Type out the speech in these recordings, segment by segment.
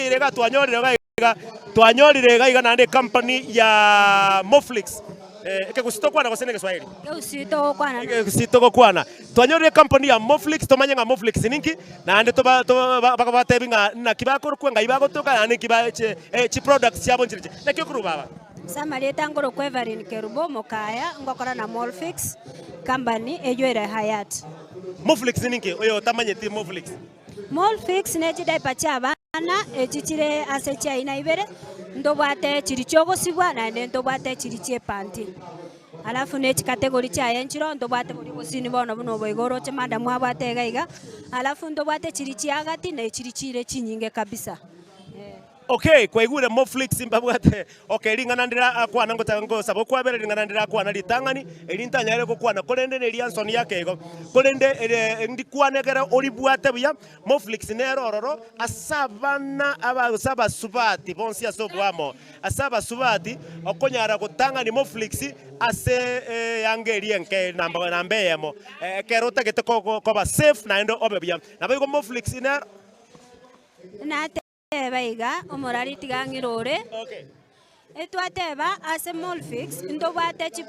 Twabeire iga twanyorire iga iga, twanyorire iga iga naende ecompany ya Moflix. Ekegusii tokwana gose negeswahili? Ekegusii togokwana. Ekegusii togokwana. Twanyorire ecompany ya Moflix tomanye ng'a Moflix ninki, naende toba toba bakobatebi ng'a naki bakorokwa, ng'ai bagotoka, naende nki ba chi chiproducts chiabo nchiria. Naki okorwa baba? Ase amarieta nkorokwa Everine Kerubo Mokaya, ngokora na Molfix Company eywo ere Hayat. Moflix ninki? Oyo otamanyeti Moflix. Molfix ne chidiaper chi'abana echi chire ase chiaina ibere, ntobwate chiri chi'ogosibwa naende ntobwate chiri chi'epanti. Alafu ne chikategori chiaye nchiroo, ntobwate boria obosini bono buna obo iga oroche madam abwate iga iga, alafu ntobwate chiri chi'agati na echiri chire chinyinge kabisa. Okay, kwaigure Moflix mbabwate okay ring'ana ndire akwana ngotaka ngosaba okwabera ring'ana ndire akwana ritang'ani eri ntanyare gokwana korende neria nsoni yake igo korende ere ndikwane ekere oribwate buya Moflix nere ororo ase abana aba gose abasubati bonsi ase oboamo ase abasubati okonyara gotang'ani Moflix ase eyanga eria enke namba namba eyemo ekero otagete koba safe naende obe buya. Naboigo Moflix nero. Nateba iga, Omorari tiga ang'ire ore. Etwateba ase Molfix ntobwate chi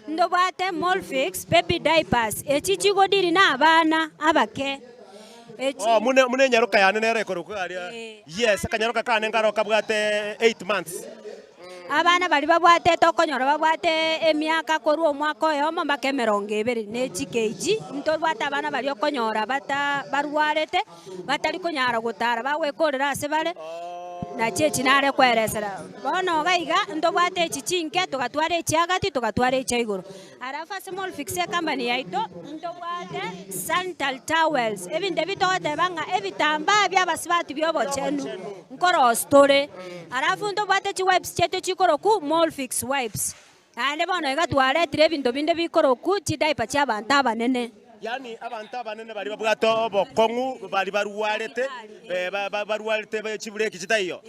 ntobwate Molfix baby diapers echi chigodiri na abana abake. Echi Oh, muna muna enyaroka yane nere ekorokwa aria. Eh. Yes, akanyaroka kane nkaro kabwate 8 months. Abana baria babwate tokonyora babwate emiaka korwa omwaka oyomo mpaka emerongo ebere ne chikeiji, ntobwate abana baria okonyora bata barwarete, batari konyara gotara bagwekorera ase bare, nachi echi nare koeresera. Bono iga iga, ntobwate echi chinke, togatwara echiagati, togatwara echia igoro. Alafu ase Molfix ecompany yaito ntobwate sanitary towels, ebinto ebi togoteba ng'a ebitambaa bia abasubati bia obochenu nkorosia tore. Alafu ntobwate chiwipes chiaito chikorokwa Molfix wipes. Naende bono iga twaretire ebinto binde bikorokwa chidiaper chia abanto abanene. Yaani abanto abanene baria babwate obokong'u baria barwarete barwarete be chibureki chitaiyo.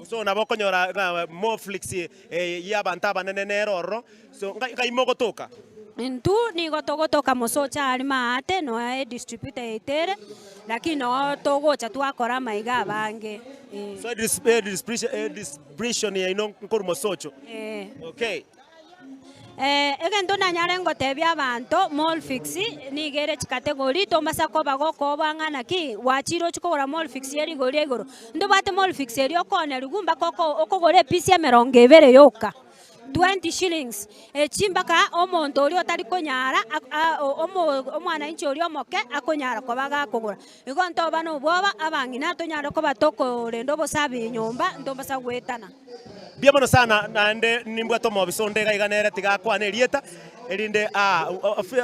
So nabo okonyora ng'a Molfix y'abanto abanene nere ororo. So ngai ngai mogotoka? Intwe nigo togotoka mosocha aria maate nonya edistributor yaito ere, lakini noo togocha twakora amaiga abange eh. So edis edisprish edistribution yaino nkorwa mosocho? Eh. Okay. Egento nanyare ngotebia abanto, Molfix nigo ere chikategori, tombasa koba gokoboa ng'a naki gwachire ochie kogora Molfix ye rigori ria igoro. Ntobwate Molfix eria okoonerigwa mpaka oko okogora episi emerongo ebere yoka. 20 shillings, echi mpaka omonto oria otari konyara omwananchi oria omoke akonyara koba gakogora. Igo ntoba na obwoba, abang'ina tonyare koba tokorenda obosabi nyomba ntombasa goetana. Mbuya mono sana naende nimbwate omobisa onde iga iga nere tiga akwane erieta erinde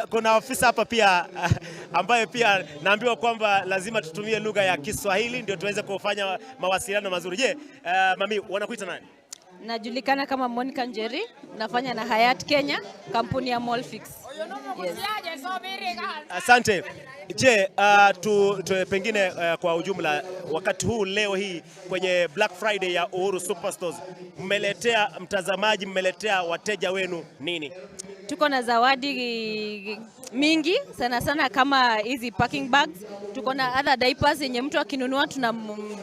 kuna ofisa hapa pia ambaye pia naambiwa kwamba lazima tutumie lugha ya Kiswahili ndio tuweze kufanya mawasiliano mazuri. Je, mami wanakuita nani? Najulikana kama Monica Njeri, nafanya na Hayat Kenya, kampuni ya Molfix. Yes. Asante. Je, uh, tu, tu, pengine uh, kwa ujumla wakati huu leo hii kwenye Black Friday ya Uhuru Superstores mmeletea mtazamaji, mmeletea wateja wenu nini? Tuko na zawadi mingi sana sana kama hizi packing bags. Tuko na other diapers yenye mtu akinunua tuna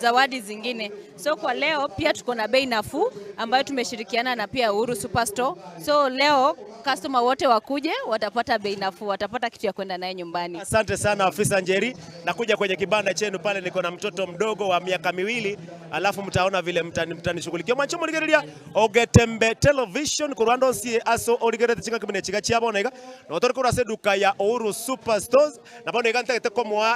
zawadi zingine. So kwa leo pia tuko na bei nafuu ambayo tumeshirikiana na pia Uhuru Superstore. So leo customer wote wakuje watapata bei nafuu, watapata kitu ya kwenda naye nyumbani. Asante sana afisa Njeri. Nakuja kwenye kibanda chenu pale, niko na mtoto mdogo wa miaka miwili, alafu mtaona vile mtanishughulikia. Mwancho morigereria Ogetembe Television korwa ande onsi ase origerete chingaki buna echiga chia bono iga, nabo tore korwa ase eduka ya Uhuru Superstores, na bono iga ntagete komoa.